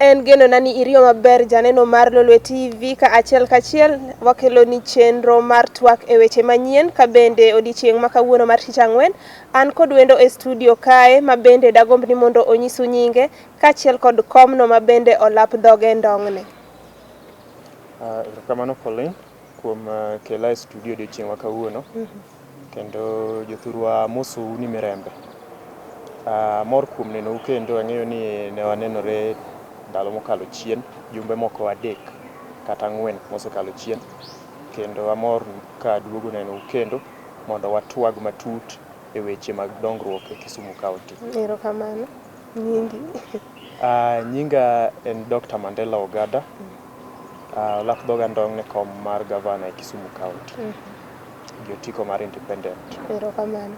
En genona ni iriyo maber janeno mar Lolwe TV ka achiel kachiel wakeloni chenro mar twak e weche manyien ka bende odiechieng' ma kawuono mar tich ang'wen an kod wendo e studio kae ma bende dagomb ni mondo onyisu nyinge kaachiel kod komno ma bende olap dhoge ndong'ne. Erokamano Pauline kuom kela e studio odiochieng' ma kawuono. Kendo jothurwa amosou ni mirembe. Amor kuom nenou kendo ang'eyo ni ne wanenore ndalo mokalo chien, jumbe moko 3 kata 4 mosekalo chien. Kendo amor ka aduogo nenou kendo mondo watwag matut e weche mag dongruok e Kisumu County. Erokamano. Nyingi? Nyinga en Dr. Mandela Ogada. Olap dhoga ndong' ne kom mar gavana e Kisumu County. Gi otiko mar independent. Erokamano.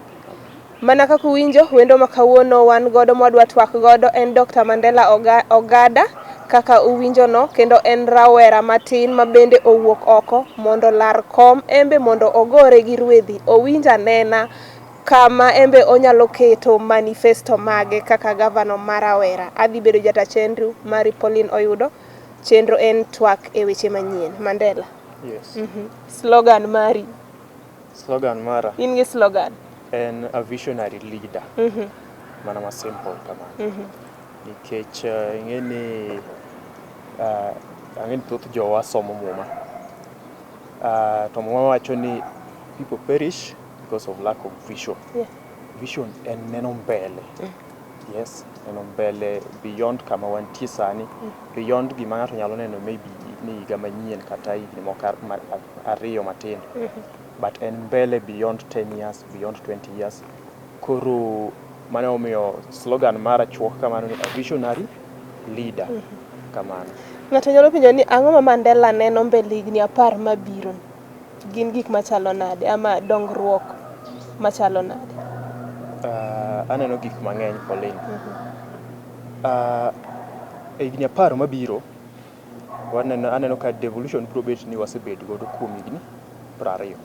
Mana kaka uwinjo, wendo ma kawuono wan godo mwadwa twak godo en Dr. Mandela Ogada kaka uwinjo no, kendo en rawera matin ma bende owuok oko mondo lar kom embe mondo ogore gi rwedhi, owinj anena kama embe onyalo keto manifesto mage kaka gavana ma rawera. Adhi bedo jata chenro mari Pauline Oyudo. Chenro en twak e weche manyien. Mandela. Yes. Slogan mari. Slogan mara. In gi slogan? En a visionary leader. Mana ma simple kamano. Nikech ing'e ni ang'e ni thoth jowa somo muma. To muma wacho ni people perish because of lack of vision. Vision en neno mbele. Yes, neno mbele beyond kama wantie sani, beyond gima ng'ato nyalo neno maybe ni higa manyien kata higni moko 2 matindo. But en mbele beyond 10 years, beyond 20 years. Koro mano omiyo slogan mara chuok kamano ni a visionary leader. Kamano. Ng'ato nyalo penjo ni ang'o ma Mandela neno mbele higni 10 mabiro? Gin gik machalo nade ama dongruok machalo nade? Aneno gik mang'eny Pauline. E higni 10 mabiro, aneno ka devolution biro bet ni wasebet godo kuom higni 20.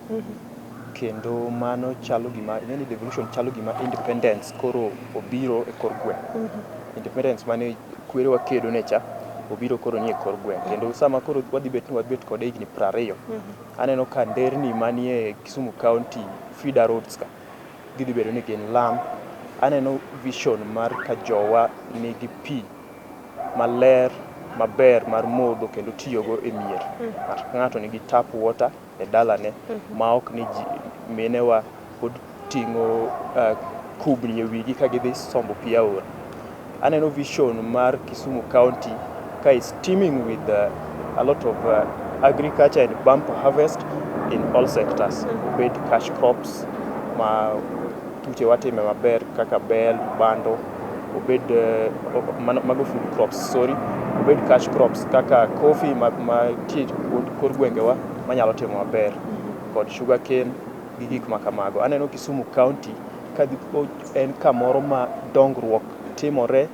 Kendo mano chalo gima, ing'e ni devolution chalo gima independence koro obiro e kor gweng'. Independence mane kwerewa kedo ne cha, obiro koro ni e kor gweng'. Kendo sama koro wadhi bet ni wabet kode higni 20, aneno ka nderni manie Kisumu County feeder roads ka, gidhi bedo ni gin lam. Aneno vision mar ka jowa nigi pi maler maber mar modho kendo tiyogo e mier. Ng'ato ka ng'ato nigi tap water e dalane ma ok ni minewa pod ting'o kubni e wigi ka gidhi sombo pi aora. Aneno vision mar Kisumu County ka is teeming with a lot of agriculture and bumper harvest in all sectors. Obed cash crops ma tuche watime maber kaka bel, bando, obed mago food crops, sorry, obed cash crops kaka coffee ma tie kor gwengewa manyalo timo maber kod sugar cane gi gik ma kamago. Aneno Kisumu County ka en kamoro ma dongruok timore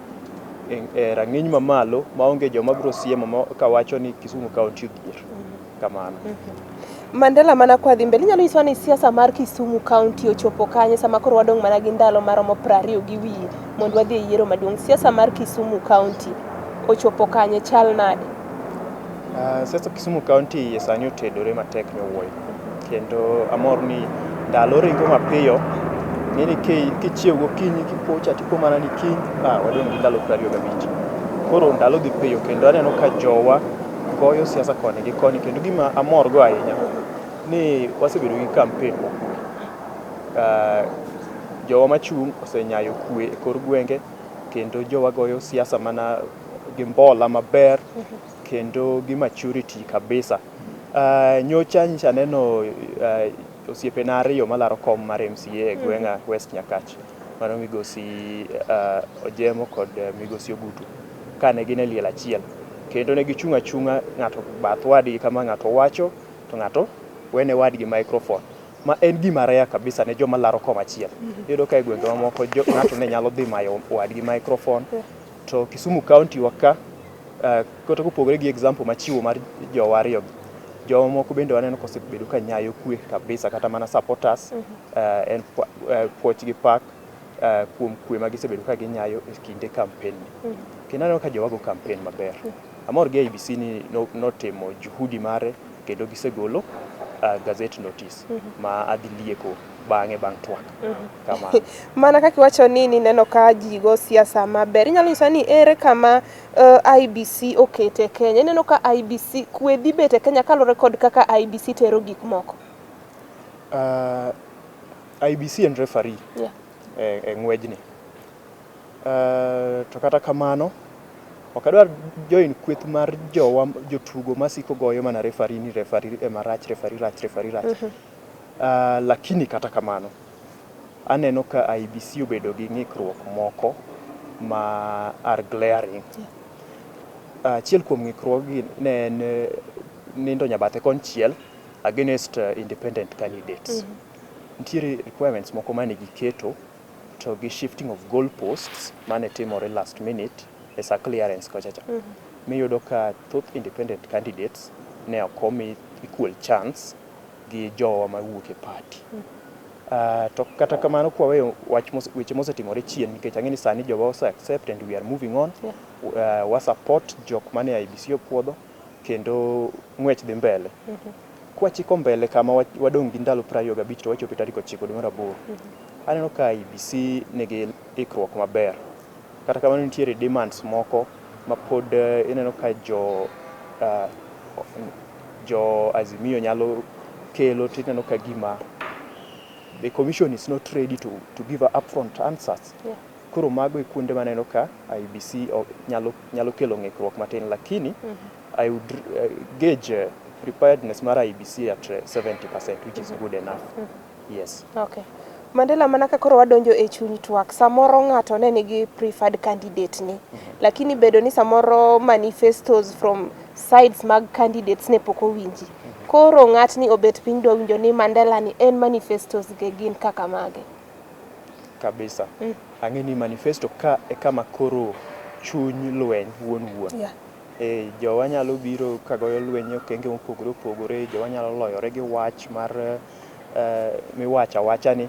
e rang'iny mamalo maonge joma biro siemo kawacho ni Kisumu County odhier. Kamano. Mandela, mana kwa dhi mbele, inyalo nyisowa ni siasa mar Kisumu County ochopo kanye sama koro wadong' mana gi ndalo maromo 20 gi wiye mondo wadhi e yiero maduong'. Siasa mar Kisumu County ochopo kanye, chal nade? Siasa Kisumu County e sani otedore matek nyowuoyo. Kendo amor ni ndalo ringo mapiyo. Ng'eni kichiew gokinyi kipocha tipo mana ni kiny, wadong' gi ndalo 25. Koro ndalo dhi piyo kendo aneno ka jowa goyo siasa koni gi koni kendo gima amor go ahinya ni wasebedo gi campaign mokwe. Jowa machung' osenyayo kwe e kor gwenge kendo jowa goyo siasa mana gi mbola maber kendo gi maturity kabisa. Nyocha nyicha aneno osiepena 2 malaro kom mar MCA e gweng'a West Nyakach. Mano migosi Ojemo kod migosi Ogutu kane gin e liel achiel. Kendo ne gichung' achung'a ng'ato bath wadgi kama ng'ato wacho to ng'ato wene wadgi microphone. Ma en gima rare kabisa ne joma laro kom achiel. Iyudo ka e gwenge mamoko ng'ato ne nyalo dhi mayo wadgi microphone. To Kisumu County wa ka kata kopogore gi example machiwo mar jowa 2 gi, jowa moko bende waneno kosebedo ka nyayo kwe kabisa kata mana supporters en puoch gi pak kuom kwe ma gisebedo ka ginyayo e kinde campaign ni. Kendo aneno ka jowa go campaign maber. Amor gi IEBC ni notimo juhudi mare kendo gisegolo gazette notice ma adhi lieko bang'e bang' twak. Kamano. Mana kaka iwacho ni nineno ka ji go siasa maber, inyalo nyisa ni ere kama IEBC okete Kenya? Ineno ka IEBC kwe dhi bet e Kenya kaluwore kod kaka IEBC tero gik moko. IEBC en referee e ng'wejni. To kata kamano, ok adwar join kweth mar jowa jotugo masiko goyo mana referee ni referee ema rach, referee rach, referee rach. Lakini kata kamano, aneno ka IEBC obedo gi ng'ikruok moko ma are glaring. Achiel kuom ng'ikruokgi ne en nindo nyabathe konchiel against independent candidates. Nitiere requirements moko mane giketo to gi shifting of goalposts mane timore last minute e sa clearance kocha cha. Miyudo ka thoth independent candidates ne ok omi equal chance gi jowa mawuok e party. To kata kamano kwaweyo wach weche mosetimore chien, nikech ang'e ni sani jowa ose accept and we are moving on. Wa support jok mane IEBC opuodho kendo ng'wech dhi mbele. Kwachiko mbele kama wadong' gi ndalo 25 to wachopo e tarik 9 dwe mar aboro. Aneno ka IEBC nigi ikruok maber. Kata kamano, nitiere demands moko ma pod ineno ka jo Azimio nyalo kelo, tineno ka gima the commission is not ready to give upfront answers. Koro mago e kuonde maneno ka IEBC nyalo kelo ng'ikruok matin, lakini I would gauge preparedness mar IEBC at 70%, which is good enough. Yes. Okay. Mandela, mana ka koro wadonjo e chuny twak, samoro ng'ato ne nigi preferred candidate ni, lakini bedo ni samoro manifestos from sides mag candidates ne pok owinji. Koro ng'atni obet piny dwa winjo ni Mandela ni en manifestos ge gin kaka mage? Kabisa. Ang'e ni manifesto ka e kama koro chuny lweny wuon wuon. E, jowa nyalo biro ka goyo lweny e okenge mopogore opogore, jowa nyalo loyore gi wach mar miwacho awacha ni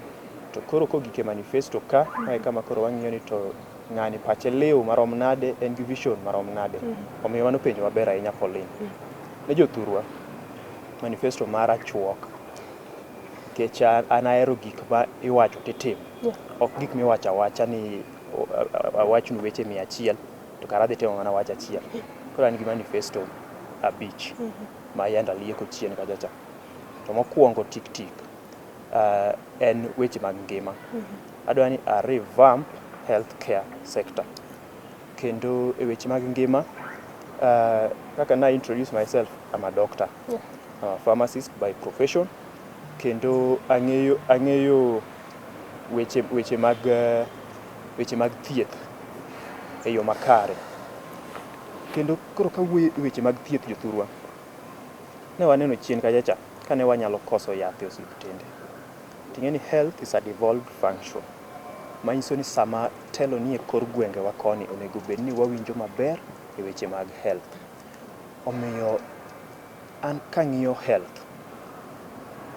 to koro kogik e manifesto ka, mae kama koro wang'iyo ni to ng'ani pache liw marom nade, en gi vision marom nade. Omiyo mano penjo maber ahinya, Pauline. Ne jothurwa, manifesto mara chuok nikech an ahero gik ma iwacho titimo. Ok gik miwacho awacha ni awachnu weche 100 to kara adhi timo mana wach achiel. Koro an gi manifesto 5 ma yande alieko chien kacha cha. To mokwongo tik tik en weche mag ngima. Adwa ni a revamp healthcare sector. Kendo e weche mag ngima, kaka na introduce myself, I'm a doctor. I'm a pharmacist by profession. Kendo ang'eyo weche mag thieth e yo makare. Kendo koro kawuoyo e weche mag thieth, jothurwa, ne waneno chien kacha cha kane wanyalo koso yath e osiptende. Ting'e ni health is a devolved function. Manyiso ni sama telo nie kor gwengewa koni, onego bed ni wawinjo maber e weche mag health. Omiyo an kang'iyo health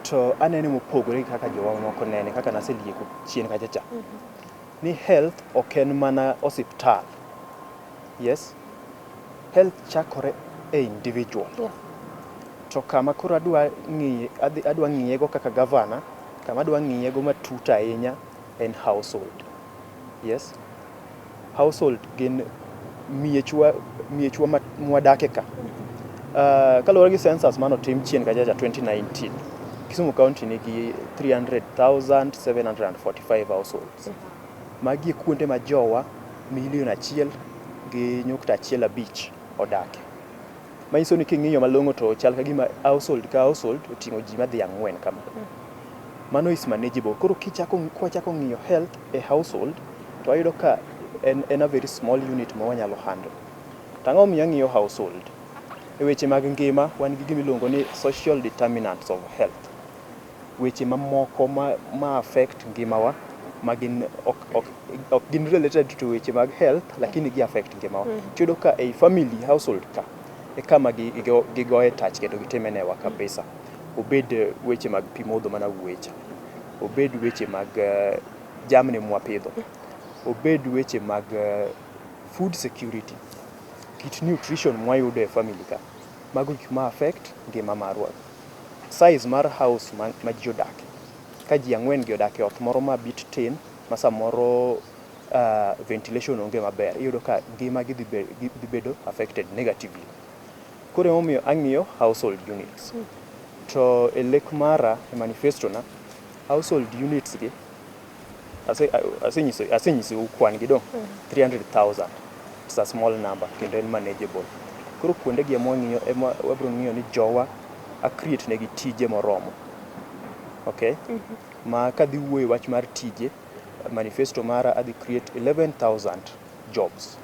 to anene mopogore gi kaka jowa moko nene, kaka naselieko chien kacha cha. Ni health ok en mana osiptal. Yes. Health chakore e individual. To kama koro adwa ng'iye go kaka gavana, kama adwa ng'iye go matut ahinya en household. Yes. Household gin miechwa mwadake ka. Kaluwore gi census manotim chien kacha cha 2019, Kisumu County nigi 300,745 households. Magi e kuonde ma jowa milion 1.15 odake. Manyiso ni king'iyo malong'o to chal ka gima household ka household oting'o ji madhi ang'wen kama. Mano is manageable. Koro kwachako ng'iyo health e household to wayudo ka en a very small unit ma wanyalo handle. To ang'o momiyo ang'iyo household? E weche mag ngima wan gi gima iluongo ni social determinants of health. Weche mamoko ma affect ngimawa ma gin ok gin related to weche mag health, lakini gi affect ngimawa. Tiyudo ka ei family household ka e kama gigoye touch kendo gitime newa kabisa. Obed weche mag pi modho mana wuoye cha. Obed weche mag jamni mwapidho. Obed weche mag Food security, kit nutrition mwayudo e family ka, mago gik ma affect ngima marwa. Size mar house ma ji odake. Ka ji 4 gi odak e ot moro ma bit tin, ma samoro ventilation onge maber, iyudo ka ngima gi dhi bedo affected negatively. Koro emomiyo ang'iyo household units. To e lek mara, e manifesto na, household units gi asenyisou kwan gi dong 300,000. It's a small number kendo en manageable. Koro kuonde gi ema wang'iyo, ema wabiro ng'iyo ni jowa a create negi tije moromo. Okay? Ma kadhi wuoyo e wach mar tije, manifesto mara adhi create 11,000 jobs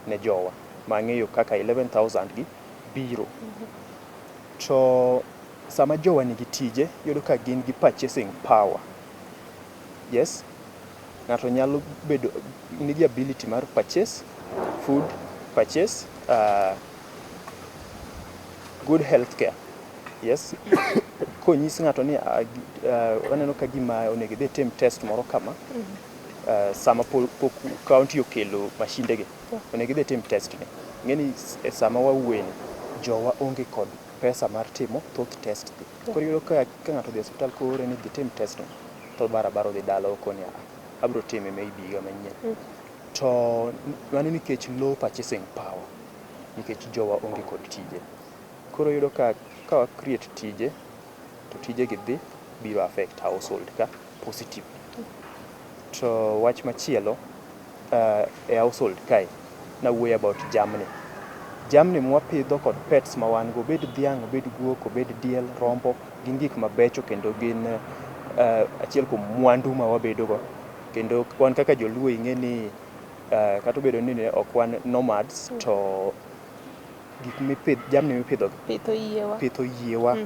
ne jowa. Ma ang'eyo kaka 11,000 gi biro. To sama jowa nigi tije, iyudo ka gin gi purchasing power. Yes, ng'ato nyalo bedo nigi ability mar purchase food, purchase good health care. Yes, konyis ng'ato ni waneno ka gima onego idhi itim test moro kama, sama pok county okelo mashinde gi, onego idhi itim test ni. Ing'e ni e sama wawuoye ni, jowa onge kod pesa mar timo thoth test gi. Koro iyudo ka ng'ato odhi e osiptal koore ni dhi tim test no, to barabara odhi dala okoni abiro time maybe higa manyien. To mano nikech low purchasing power, nikech jowa onge kod tije. Koro iyudo ka wa create tije, to tije gi dhi biro affect household ka positively. To wach machielo, e household kae, nawuoyo about jamni. Jamni mwapidho kod pets ma wan go, obed dhiang', obed guok, obed diel, rombo, gin gik mabecho kendo gin achiel kuom mwandu ma wabedo go. Kendo wan kaka joluo ing'e ni kata obedo ni ne ok wan nomads, to gik mipidh, jamni mipidho gi Pitho yiewa. Pitho yiewa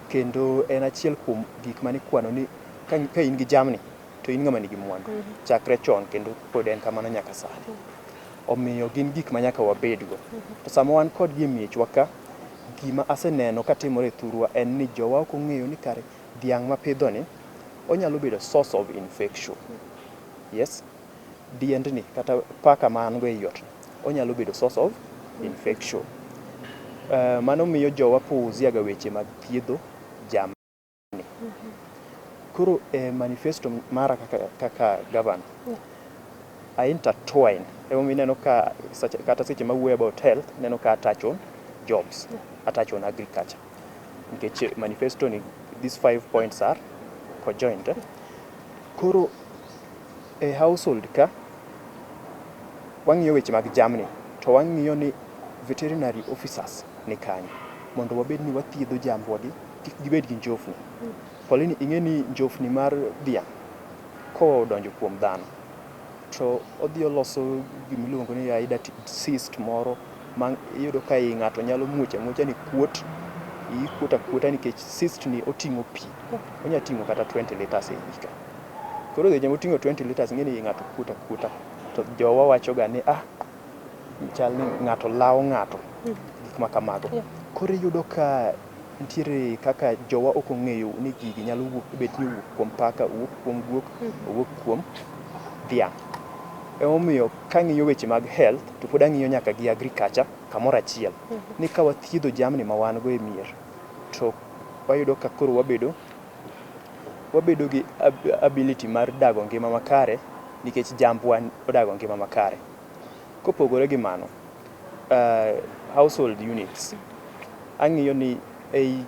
kendo en achiel kuom gik manikwano ni ka in gi jamni to in ng'ama nigi mwandu chakre chon kendo pod en kamano nyaka sani. Omiyo gin gik ma nyaka wabedgo. To sama wan kodgi e miechwa ka, gima aseneno katimore e thurwa en ni jowa ok ong'eyo ni kare dhiang' mapidho ni onyalo bedo source of infection. Yes, diendni kata paka ma an go ei ot onyalo bedo source of infection. Mano miyo jowa puuzia ga weche mag thiedho jamni. Koro e manifesto mara kaka governor, I intertwine. Emomiyo ineno ka kata seche mawuoyo about health, ineno ka touch on jobs, a touch on agriculture. Nikech manifesto ni these 5 points are conjoined. Eh? Koro e household ka wang'iyo weche mag jamni to wang'iyo ni veterinary officers ni kanye mondo wabed ni wathiedho jambwa gi kik gibed gi njofni. Pauline, ing'e ni njofni mar dhiang' kodonjo kuom dhano to odhi oloso gimiluongo ni hydatid cyst moro ma iyudo ka i ng'ato nyalo muoch amuocha ni kuot, iyi kuot akuota nikech cyst ni oting'o pi. Onya ting'o kata 20 liters e iyi ka. Koro seche moting'o 20 liters, ing'e ni i ng'ato kuot akuota. To jowa wacho ga ni chal ni ng'ato lawo ng'ato, gik ma kamago. Koro iyudo ka nitiere kaka jowa ok ong'eyo ni gigi nyalo wuok, bet ni owuok kuom paka, owuok kuom guok, owuok kuom dhiang'. Emomiyo kang'iyo weche mag health to pod ang'iyo nyaka gi agriculture kamoro achiel. Ni ka wathiedho jamni ma wan go e mier, to wayudo ka koro wabedo gi ability mar dago ngima makare nikech jambwa odago ngima makare. Kopogore gi mano, household units, ang'iyo ni ei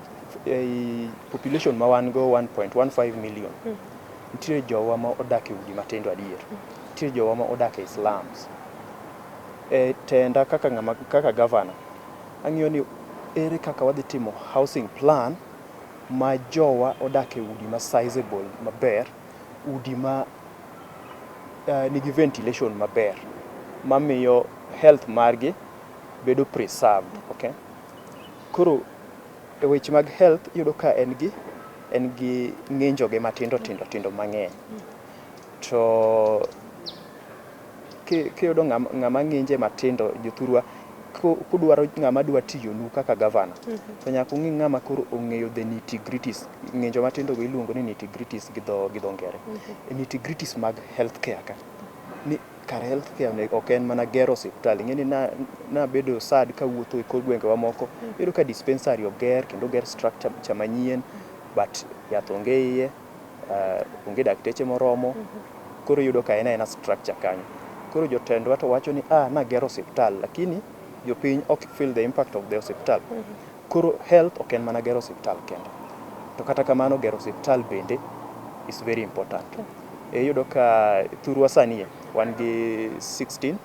population ma wan go 1.15 million, nitiere jowa ma odak e udi matindo adier. Nitiere jowa ma odak e slums. E tenda kaka ng'ama kaka governor, ang'iyo ni ere kaka wadhi timo housing plan ma jowa odak e udi ma sizable maber, udi ma nigi ventilation maber, mamiyo health margi bedo preserved. Okay? Koro e weche mag health iyudo ka en gi ng'injo ge matindo tindo tindo mang'eny. To kiyudo ng'ama ng'inje matindo, jothurwa, kudwaro ng'ama dwa tiyonu kaka governor, to nyaka ung'i ng'ama koro ong'eyo the nitty gritties. Ng'injo matindo go iluongo ni nitty gritties gi dho ngere. Nitty gritties mag health care ka. Ni Kar health care ok en mana gero osiptal. Ing'e ni nabedo sad kawuotho e kor gwengewa moko, iyudo ka dispensary oger kendo oger structure cha manyien, but yath onge iye, onge dakteche moromo, koro iyudo ka en aena structure kanyo. Koro jotendwa to wacho ni ah, nagero osiptal, lakini jopiny ok feel the impact of the osiptal. Koro health ok en mana gero osiptal kende. To kata kamano, gero osiptal bende is very important. Iyudo ka thurwa sani wan gi 16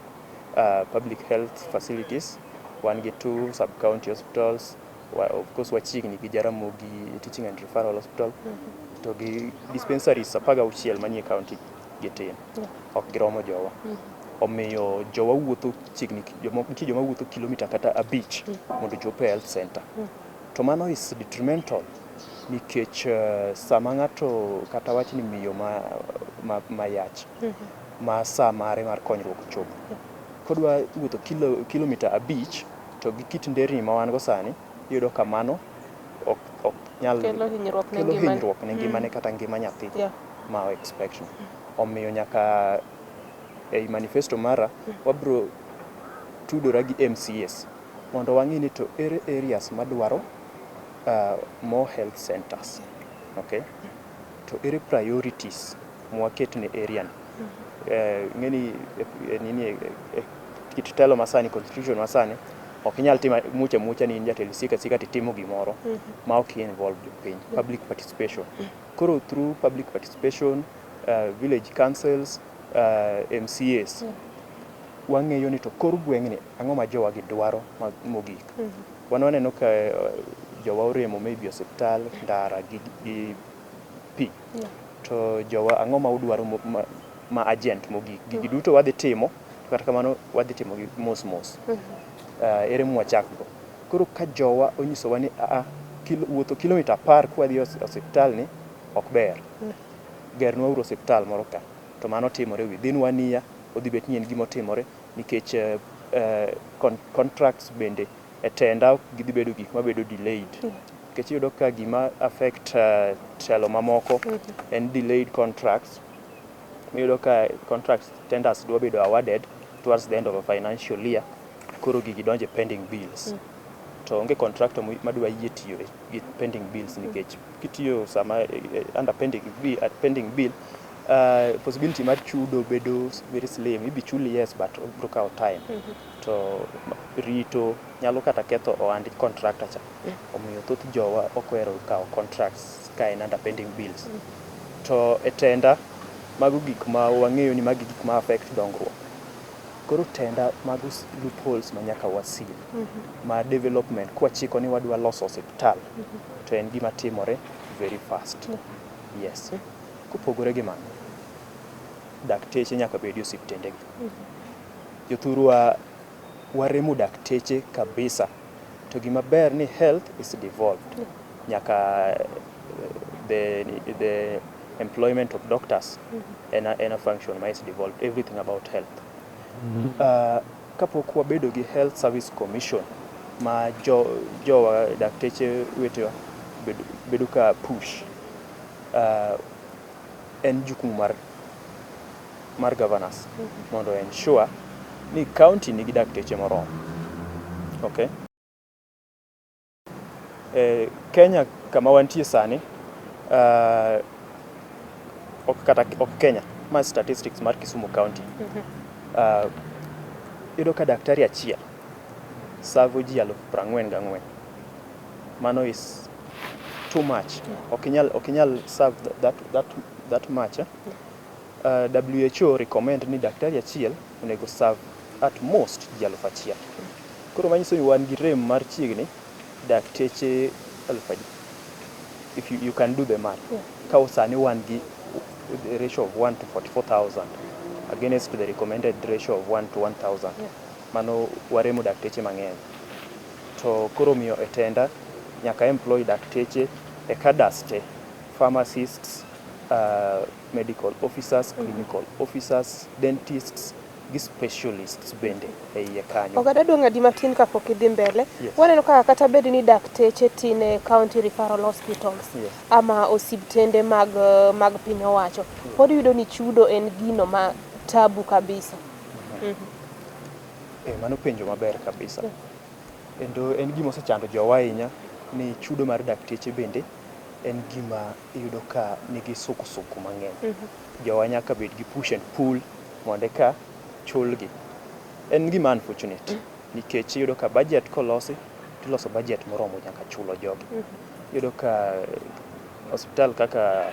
public health facilities, wan gi 2 sub-county hospitals, of course wachiegni gi Jaramogi Teaching and Referral Hospital, to gi dispensaries 16 manie county gi tin. Ok giromo jowa. Omiyo jowa wuotho chiegni, nitie joma wuotho kilomita kata 5 mondo ochop e health center. To mano is detrimental nikech sama ng'ato kata wach ni miyo ma yach ma sa mare mar konyruok ochopo, kodwa wuotho kilomita 5 to gi kit nderni ma wan go sani, iyudo ka mano ok nyal kelo hinyruok ne kelo ngimane. Hinyruok ne ngimane kata ngima nyathi ma o expect. Omiyo nyaka ei manifesto mara wabro tudora gi MCAs mondo wang'i ni to ere areas madwaro more health centers, okay? To ere priorities mwaket ne area ni. Ing'e ni nini kit telo masani, constitution masani, ok inyal timo mucha mucha ni in jatelo isiko asika titimo gimoro ma ok involve jopiny. Public participation. Koro through public participation, village councils, MCAs, wang'eyo ni to kor gweng'ni ang'o ma jowa gi dwaro mogik. Wan waneno ka jowa oremo maybe osiptal, ndara gi pi. To jowa ang'o ma udwaro ma urgent mogik? Gigi duto wadhi timo, to kata kamano wadhi timo gi mos mos. Ere mwachak go? Koro ka jowa onyisowa ni aa, wuotho kilomita 10 kwadhi e osiptal ni ok ber. Gernwa uru osiptal moro ka. To mano timore within one year, odhi bet ni en gima otimore nikech contracts bende e tender gidhi bedo gik mabedo delayed. Nikech iyudo ka gima affect telo mamoko en delayed contracts. Iyudo ka contracts, tenders dwa bedo awarded towards the end of a financial year, koro gigi donjo e pending bills. To onge contractor madwa yie tiyo gi pending bills, nikech kitiyo sama under pending bill, at pending bill, possibility mar chudo bedo very slim. Ibi chuli, yes, but obiro kawo time. To rito nyalo kata ketho ohand contractor cha. Omiyo thoth jowa ok ohero kawo contracts ka en under pending bills. To e tender, mago gik ma wang'eyo ni magi gik ma affect dongruok. Koro tender, mago loopholes ma nyaka wasil. Ma development kwachiko ni wadwa loso osiptal, to en gima timore very fast. Yes. Kopogore gi mano, dakteche nyaka bedi e osiptendegi. Jothurwa waremo dakteche kabisa. To gima ber ni health is devolved. Nyaka the employment of doctors en a function ma is devolved, everything about health. Kapok wabedo gi Health Service Commission ma jowa dakteche wetewa bedo ka push, en jukumu mar governors mondo ensure ni county nigi dakteche moromo. Okay? Kenya kama wantie sani, ok kata ok Kenya, ma statistics mar Kisumu County. Iyudo ka daktari achiel serve ji 44,000. Mano is too much. Ok inyal serve that much. Eh? WHO recommend ni daktari achiel onego serve at most ji 1,000. Koro manyiso ni wan gi rem mar chiegni dakteche 3,000. If you can do the math. Ka sani wan gi the ratio of 1 to 44,000 against the recommended ratio of 1 to 1,000. Mano waremo dakteche mang'eny. To koro miyo e tender nyaka employ dakteche e cadres te, pharmacists, medical officers, clinical officers, dentists gi specialists bende e iye kanyo. Oganda dong' adi matin kapok idhi mbele. Yes. Waneno kaka kata bed ni dakteche tin e county referral hospitals ama osiptende mag piny owacho, pod iyudo ni chudo en gino ma tabu kabisa. Mano penjo maber kabisa. Kendo en gima osechando jowa ahinya ni chudo mar dakteche bende en gima iyudo ka nigi suku suku mang'eny. Jowa nyaka bed gi push and pull mondo eka chulgi. En gima unfortunate nikech iyudo ka budget kolosi tiloso budget moromo nyaka chulo jogi. Iyudo ka osiptal kaka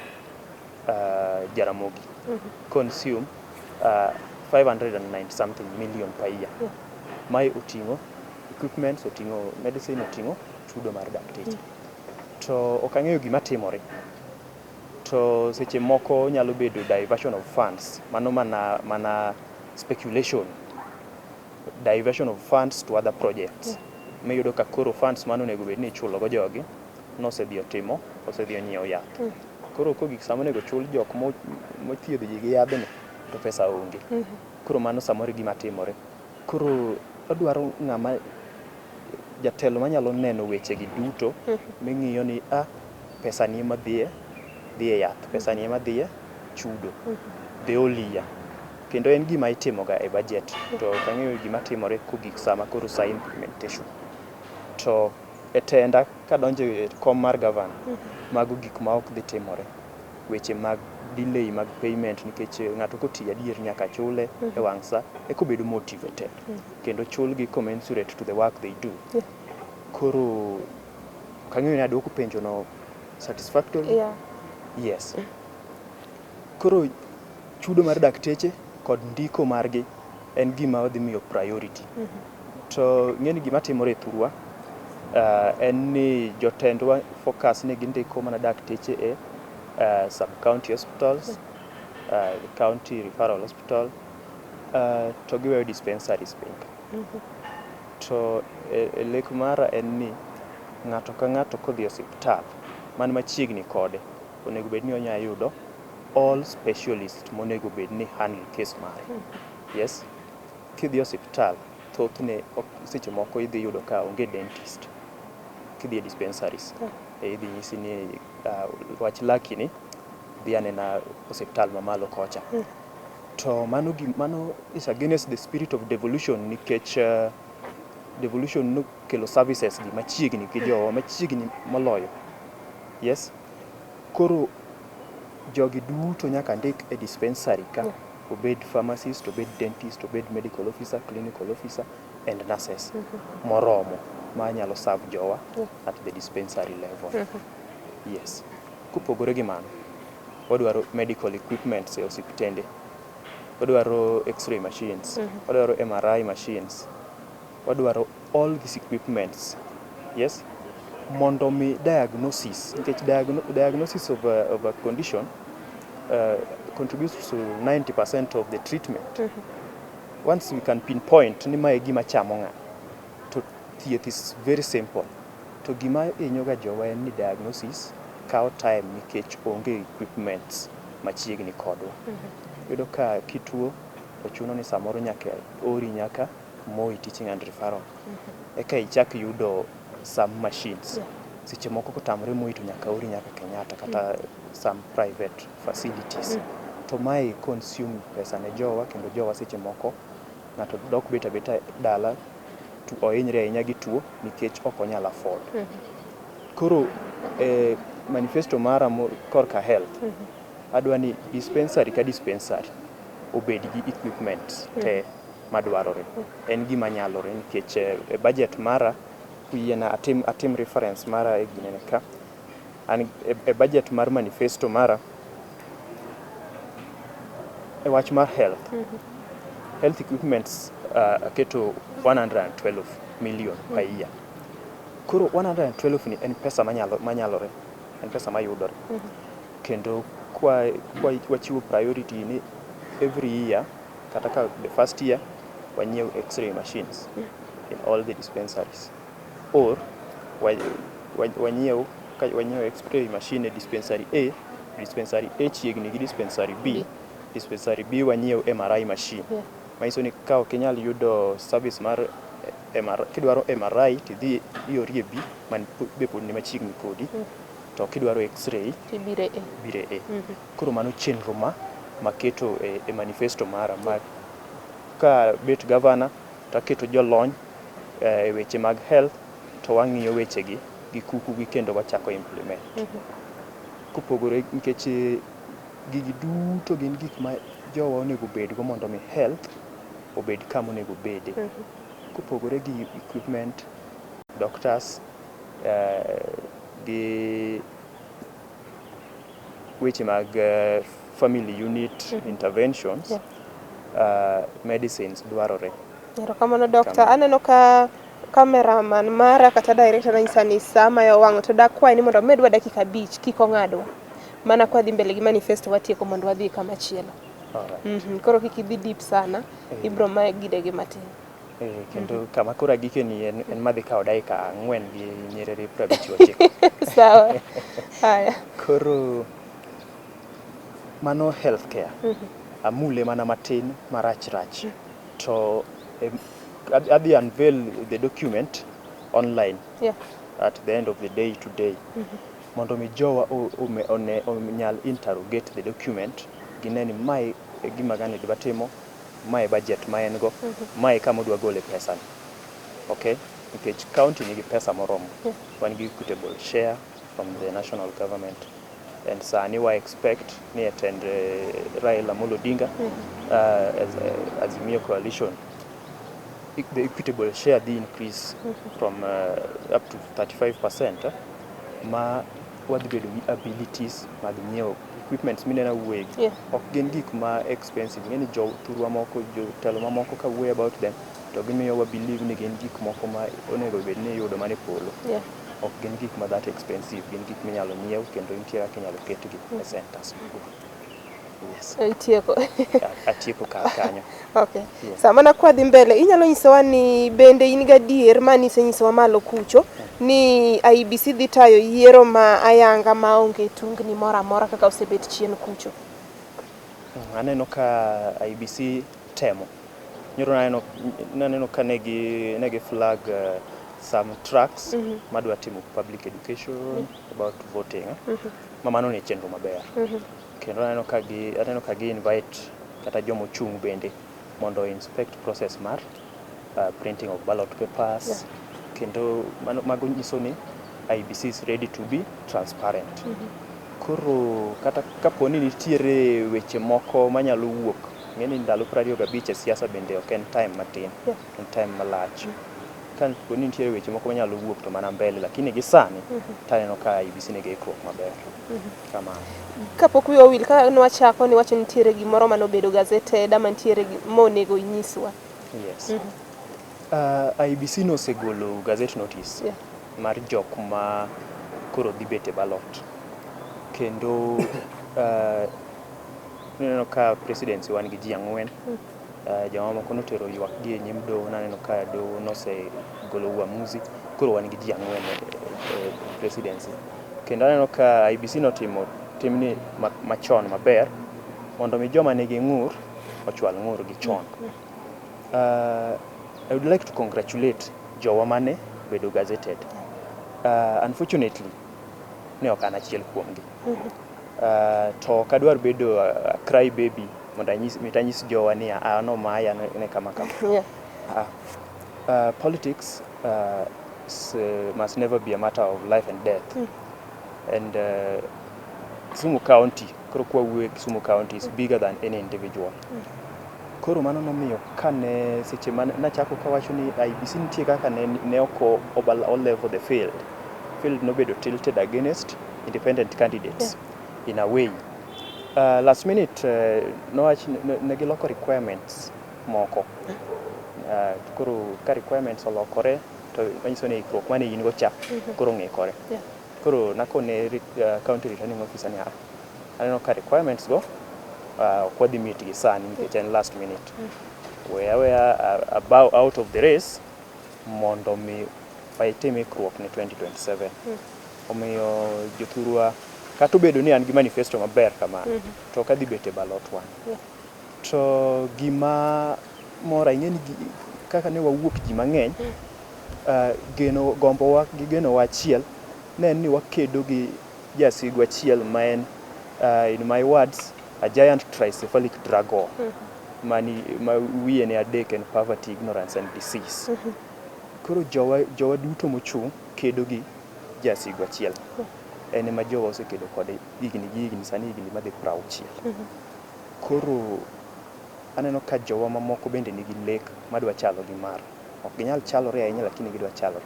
Jaramogi consume 590 something million per year. Mae oting'o equipments, oting'o medicine, oting'o chudo mar dakteche. To ok ang'eyo gima timore. To seche moko nyalo bedo diversion of funds. Mano mana speculation. Diversion of funds to other projects. Miyudo ka koro funds mane onego bed ni ichulo go jogi nosedhi otimo, osedhi onyiewo yath. Koro kogik sama onego chul jok mothiedho ji gi yadhni to pesa onge. Koro mano samoro e gima timore. Koro odwaro ng'ama jatelo manyalo neno weche gi duto ming'iyo ni a pesa ni ema dhi e yath, pesa ni ema dhi e chudo the whole year. Kendo en gima itimoga e budget to ok ang'eyo gima timore kogik sama koro sa implementation. To e tenda kadonjo e kom mar gavana, mago gik ma ok dhi timore. Weche mag delay mag payment nikech ng'ato kotiyo adier nyaka chule e wang' sa eka obedo motivated. Kendo chulgi commensurate to the work they do. Koro ok ang'eyo ni aduoko penjo no satisfactorily? Yeah. Yes. Koro chudo mar dakteche kod ndiko margi en gima wadhi miyo priority. To ing'e ni gima timore e thurwa en ni jotendwa focus ni gindiko mana dakteche e sub county hospitals, county referral hospital, to giweyo dispensaries piny ka. To e lek mara en ni ng'ato ka ng'ato kodhi e osiptal man machiegni kode onego bed ni onya yudo all specialist monego bed ni handle case mare. Yes, kidhi e osiptal thothne seche moko idhi yudo ka onge dentist. Kidhi e dispensaries idhi nyisi ni wach laki ni dhi anena osiptal mamalo kocha. To mano is against the spirit of devolution nikech devolution nokelo services gi machiegni gi jowa machiegni moloyo. Yes. Koro jogi duto nyaka ndik e dispensary ka. Obed pharmacist, obed dentist, obed medical officer, clinical officer and nurses moromo manyalo serve jowa at the dispensary level. Yes. Kopogore gi mano, wadwaro medical equipments e osiptende. Wadwaro x-ray machines, wadwaro MRI machines, wadwaro all these equipments. Yes. Mondo mi diagnosis, nikech diagnosis of a condition contributes to 90% of the treatment. Once we can pinpoint ni mae gima chamo ng'ato, to thieth is very simple. To gima hinyo ga jowa en ni diagnosis kawo time nikech onge equipments machiegni kodwa. Iyudo ka kituo to chuno ni samoro nyaka ori nyaka Moi Teaching and Referral. Eka ichak yudo some machines. Seche moko kotamore Moi to nyaka ori nyaka Kenyatta kata some private facilities. To mae consume pesa ne jowa kendo jowa seche moko ng'ato dok bet abeta dala to ohinyre ahinya gi tuo nikech ok onyal afford. Koro e manifesto mara korka health, adwa ni dispensary ka dispensary obed gi equipment te madwarore. En gima nyalore nikech e budget mara kuyiena atim reference mara e ginene ka. An e budget mar manifesto mara e wach mar health, health equipments aketo 112 million per year. Koro 112 ni en pesa manyalore, en pesa mayudore. Kendo kwa wachiwo priority ni every year kata ka the first year wanyiew x-ray machines in all the dispensaries or wanyiew ka wanyiew x-ray machine e dispensary A, dispensary A chiegni gi dispensary B, dispensary B wanyiew MRI machine. Manyiso ni ka ok inyal yudo service mar MR, kidwaro MRI tidhi iori e B man be pod ni machiegni kodi. To kidwaro x-ray Tibire e. Bire A. Koro mano chenro ma maketo e manifesto mara ma Ka bet gavana to aketo jolony e weche mag health to wang'iyo wechegi gi kuku gi kendo wachako implement. Kopogore nikech gigi duto gin gik ma jowa onego bedgo mondo mi health obed kama onego obede. Kopogore gi equipment, doctors gi weche mag family unit interventions, medicines dwarore. Erokamano, doctor. Aneno ka cameraman mara kata director nanyisa ni saa mayo wang' to dakwayi ni mondo omedwa dakika 5 kik ong'adwa. Mana kwa dhi mbele gi manifesto watieko mondo wadhi kama chielo. Alright. Koro kik idhi deep sana, ibro ma gidegi matin. Kendo kama koro agike ni en madhi kawo dakika 4 gi nyiriri 59. Sawa. Haya. Koro mano healthcare. Amule mana matin marach rach. To adhi unveil the document online at the end of the day today. Mondo mi jowa onyal interrogate the document, gine ni mae e gima ng'ani dwa timo, mae budget ma en go, mae kama odwa gole pesa ni. Okay? Nikech county nigi pesa moromo. Wan gi equitable share from the national government. And sani wa expect ni attend Raila Amolo Odinga as Azimio coalition, the equitable share dhi increase from up to 35%, ma wadhi bedo gi abilities mag nyiewo equipments mineno awuoye gi. Ok gin gik ma expensive. Ing'e ni jothurwa moko, jotelo mamoko ka wuoyo about them to gimiyo wa believe ni gin gik moko ma onego bed ni iyudo mana e polo. Ok gin gik ma that expensive, gin gik minyalo nyiew kendo nitie kaka inyalo ketgi e centers. Yes. Itieko. Atieko kar kanyo. Okay. Yeah. Sama na kwadhi mbele, inyalo nyisowa ni bende in gadier ma nisenyisowa malo kucho ni IEBC dhi tayo yiero ma ayanga maonge tungni moro amora kaka osebet chien kucho? Aneno ka IEBC temo. Nyoro naneno ka negi flag some trucks madwa timo public education about voting. Ma mano ne chenro maber. Kendo aneno ka gi invite kata jomochung' bende mondo inspect process mar printing of ballot papers. Kendo mago nyiso ni IEBC is ready to be transparent. Koro kata kapo ni nitiere weche moko manyalo wuok, ing'e ni ndalo 25 e siasa bende ok en time matin, en time malach. Ka po ni nitiere weche moko manyalo wuok to mana mbele, lakini gi sani taneno ka IEBC nigi ikruok maber. Kamano. Kapok wiwa owil, ka nwachako niwacho nitiere gimoro manobedo gazetted ama nitiere monego inyiswa. Yes. IEBC nosegolo gazette notice mar jok ma koro dhi bet e ballot. Kendo ineno ka presidency wan gi ji 4. Joma moko notero ywak gi e nyim doho, naneno ka doho nosegolo uamuzi. Koro wan gi ji 4 e presidency. Kendo aneno ka IEBC notimo timni machon maber mondo mi joma nigi ng'ur ochwal ng'ur gi chon. I would like to congratulate jowa mane bedo gazetted. Unfortunately, ne ok an achiel kuomgi. To ok adwar bedo a cry baby mondo anyis, mit anyis jowa ni ah, nomaya ne kama kama. Politics must never be a matter of life and death. And Kisumu County, koro kwa wuoyo Kisumu County is bigger than any individual. Koro mano nomiyo kane seche mane nachako kawacho ni IEBC nitie kaka ne ok o level the field. Field nobedo tilted against independent candidates in a way. Last minute nowach ne giloko requirements moko. Koro ka requirements olokore to manyiso ni ikruok mane in go cha koro ng'ikore. Koro nakone county returning officer ni, "Ah, aneno ka requirements go ok wadhi meet gi sani nikech en last minute. We aweya bow out of the race mondo mi watim ikruok ne 2027." Omiyo jothurwa, kata obedo ni an gi manifesto maber kamano, to ok adhi bet e ballot one. To gima mora, ing'e ni kaka ne wawuok ji mang'eny, geno gombowa gi genowa achiel ne en ni wakedo gi jasigu achiel ma en, in my words, a giant tricephalic dragon. Mani ma wiye ne adek en poverty, ignorance and disease. Koro jowa duto mochung' kedo gi jasigu achiel. En ema jowa osekedo kode higni gi higni, sani higni madhi 60. Koro aneno ka jowa mamoko bende nigi lek madwa chalo gi mara. Ok ginyal chalore ahinya lakini gidwa chalore.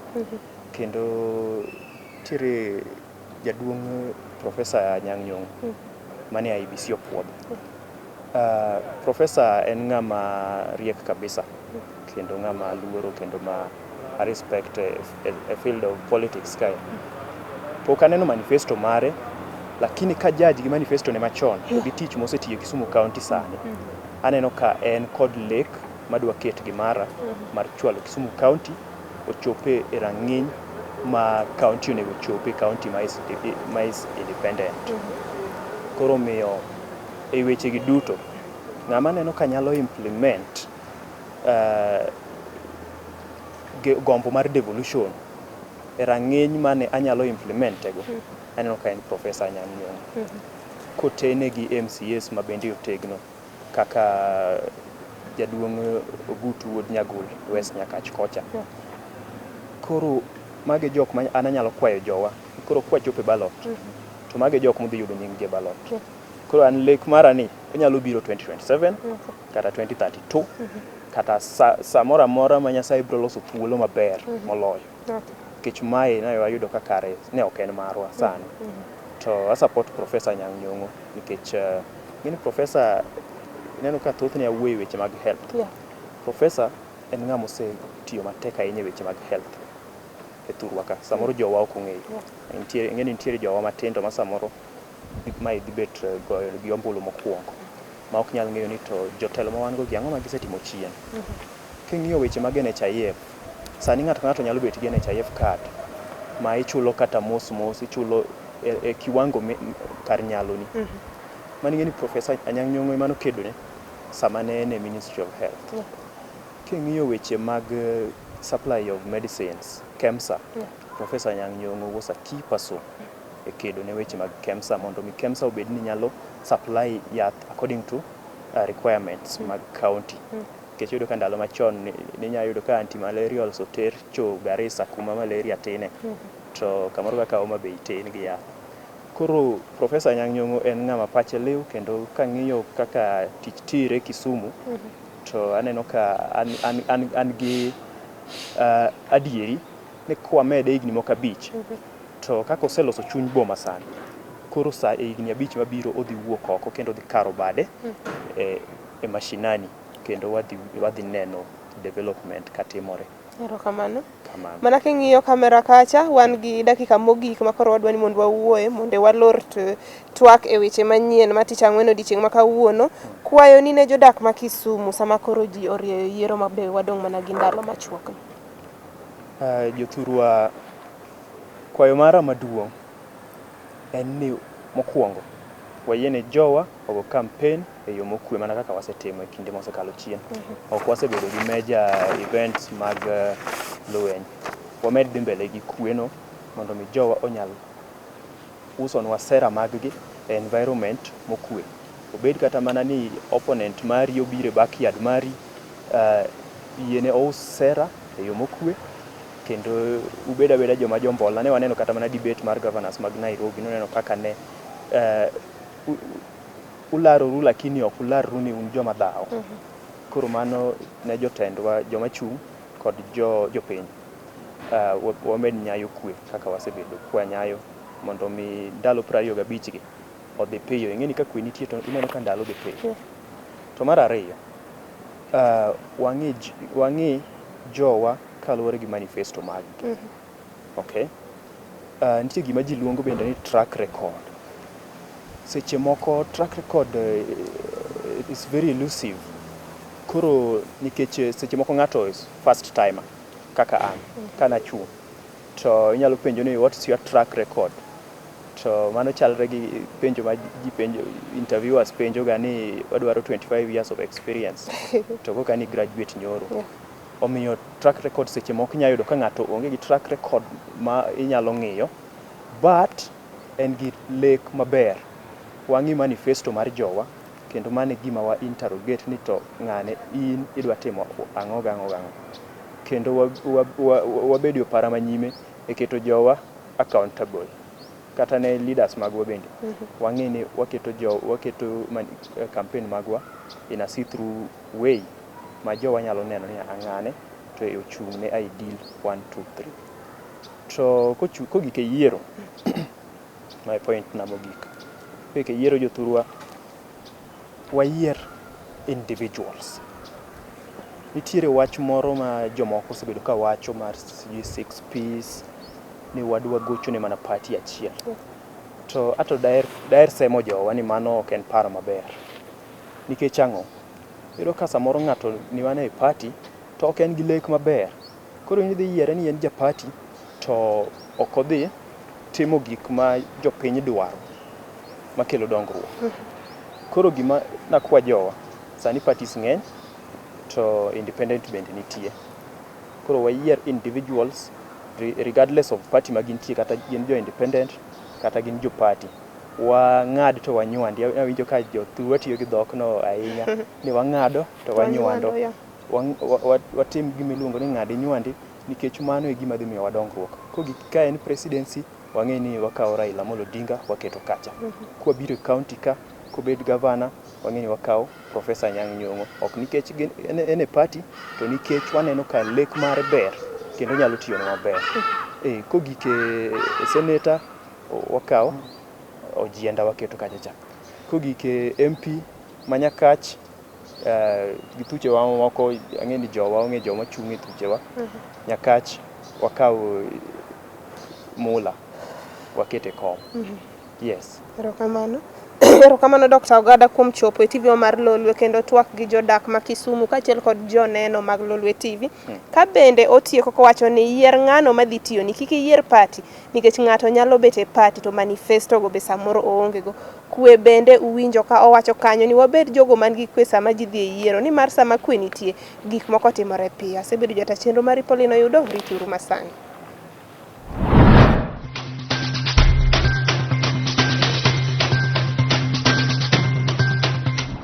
Kendo nitiere jaduong' Professor Anyang' Nyong'o mane IEBC opuodho. Professor en ng'ama riek kabisa kendo ng'ama aluoro kendo ma a respect e field of politics kae. Pok aneno manifesto mare, lakini ka judge gi manifesto ne machon to gi tich mosetiyo Kisumu County sani, aneno ka en kod lek madwa ket gi mara mar chwalo Kisumu County ochope e rang'iny ma county onego ochope, county ma is independent. Koro omiyo e weche gi duto, ng'ama aneno ka nyalo implement gombo mar devolution e rang'iny mane anyalo implement go, aneno ka en Professor Anyang' Nyong'o. Kotene gi MCAs ma bende otegno kaka jaduong' Ogutu wuod Nyagul West Nyakach kocha. Koro mago e jok ma an anyalo kwayo jowa. Koro kwachopo e ballot, to mago e jok modhi yudo nying gi e ballot. Koro an lek mara ni onyalo biro 2027 kata 2032 kata samoro amora ma Nyasaye biro loso thuolo maber moloyo. Nikech mae ne wayudo ka kare ne ok en marwa sani. To a support Professor Anyang' Nyong'o nikech ing'eni Professor ineno ka thothne awuoyo e weche mag health. Professor en ng'ama osetiyo matek ahinya e weche mag health e thurwa ka. Samoro jowa ok ong'eyo. Ing'eni nitiere jowa matindo ma samoro mae dhi bet goyo gi ombulu mokwongo ma ok nyal ng'eyo ni to jotelo ma wan go gi ang'o ma gisetimo chien. King'iyo weche mag NHIF, sani ng'ato ka ng'ato nyalo bet gi NHIF card ma ichulo kata mos mos, ichulo e kiwango kar nyaloni. Mano ing'e ni Professor Anyang' Nyong'o ema nokedone sama ne en e Ministry of Health. King'iyo weche mag supply of medicines, KEMSA, Professor Anyang' Nyong'o was a key person e kedo ne weche mag KEMSA mondo mi KEMSA obed ni nyalo supply yath according to requirements mag county. Nikech iyudo ka ndalo machon ninya yudo ka anti-malarials oter cho Garissa kuma malaria tine, to kamoro kaka Homa Bay tin gi yath. Koro Professor Anyang' Nyong'o en ng'ama pache liw kendo kang'iyo kaka tich tire Kisumu, to aneno ka an gi adieri ni kwamede higni moko 5 to kaka oseloso chuny boma sani, koro sa e higni 5 mabiro odhi wuok oko kendo odhi karo bade e mashinani kendo wadhi neno development katimore. Erokamano. Kamano. Mana king'iyo kamera kacha, wan gi dakika mogik ma koro wadwa ni mondo wawuoye mondo walor twak e weche manyien ma tich ang'wen odiochieng' ma kawuono. Kwayo ni ne jodak ma Kisumu sama koro ji orieyo yiero ma be wadong' mana gi ndalo machuok. Jothurwa, kwayo mara maduong' en ni mokwongo wayiene jowa ogo campaign e yo mokwe mana kaka wasetimo e kinde mosekalo chien. Ok wasebedo gi major events mag lweny. Wamed dhi mbele gi kweno mondo mi jowa onyal usonwa sera mag gi e environment mokwe. Obed kata mana ni opponent mari obiro e backyard mari, yiene ous sera e yo mokwe kendo ubed abeda joma jombola. Ne waneno kata mana debate mar governors mag Nairobi, nuneno kaka ne ularoru lakini ok ularru ni un joma dhaw. Koro mano ne jotendwa, joma chung' kod jopiny. Wamed nyayo kwe kaka wasebedo kwanyayo mondo mi ndalo 25 gi odhi piyo. Ing'e ni ka kwe nitie to ineno ka ndalo dhi piyo. To mar ariyo, wang'i jowa kaluwore gi manifesto mag gi. Okay? Nitie gima ji luongo bende ni track record. Seche moko track record is very elusive. Koro nikech seche moko ng'ato is first timer kaka an, kanachung' to inyalo penjo ni what's your track record? To mano chalre gi penjo ma ji penjo, interviewers penjo ga ni wadwaro 25 years of experience to koka ni graduate nyoro. Omiyo track record seche moko inyalo yudo ka ng'ato onge gi track record ma inyalo ng'iyo, but en gi lek maber. Wang'i manifesto mar jowa Kendo mano e gima wa interrogate ni to ng'ane in idwa timo ang'o gang'o gang'o. Kendo wabed e opara manyime e keto jowa accountable. Kata ne leaders magwa bende. Wang'e ni waketo jo waketo campaign magwa in a see through way ma jowa nyalo neno ni ng'ane to ochung' ne ideal 1 2 3. To kogik e yiero, my point na mogik. Kogik e yiero jothurwa, wayier individuals. Nitiere wach moro ma jomoko osebedo ka wacho mar sijui six Ps ni wadwa gocho ne mana party achiel. To ato daher semo jowa ni mano ok en paro maber. Nikech ang'o? Iyudo ka samoro ng'ato ni mana e party to ok en gi lek maber. Koro in idhi yiere ni en ja party to ok odhi timo gik ma jopiny dwaro makelo dongruok. Koro gima nakwa jowa, sani parties ng'eny to independent bende nitie. Koro wayier individuals regardless of party ma gintie kata gin jo independent kata gin jo party. Wang'ad to wanywandi. Awinjo ka jothurwa tiyo gi dhok no ahinya ni wang'ado to wanywando. Watim gima iluongo ni ng'ad inywandi nikech mano e gima dhi miyowa dongruok. Kogik ka en presidency, wang'e ni wakawo Raila Amolo Odinga waketo kacha. Kwabiro e county ka, kobed gavana, wang'e ni wakawo Professor Anyang' Nyong'o. Ok nikech en e party, to nikech waneno ka lek mare ber kendo nyalo tiyonwa maber. Kogik e senator, wakawo Ojienda waketo kacha cha. Kogik e MP ma Nyakach, gi thuchewa moko, ang'e ni jowa ong'e joma chung' e thuchewa. Nyakach wakawo Mula waketo e kom. Yes. Erokamano. Erokamano Dr. Ogada kuom chopo e TV mar Lolwe kendo twak gi jodak ma Kisumu kaachiel kod joneno mag Lolwe TV. Ka bende otieko kowacho ni yier ng'ano madhi tiyoni, kik iyier party nikech ng'ato nyalo bet e party to manifesto go be samoro oonge go. Kwe bende uwinjo ka owacho kanyo ni wabed jogo man gi kwe sama ji dhi e yiero nimar sama kwe nitie gik moko timore piyo. Asebedo jata chenro mari Pauline Oyudo, rituru masani.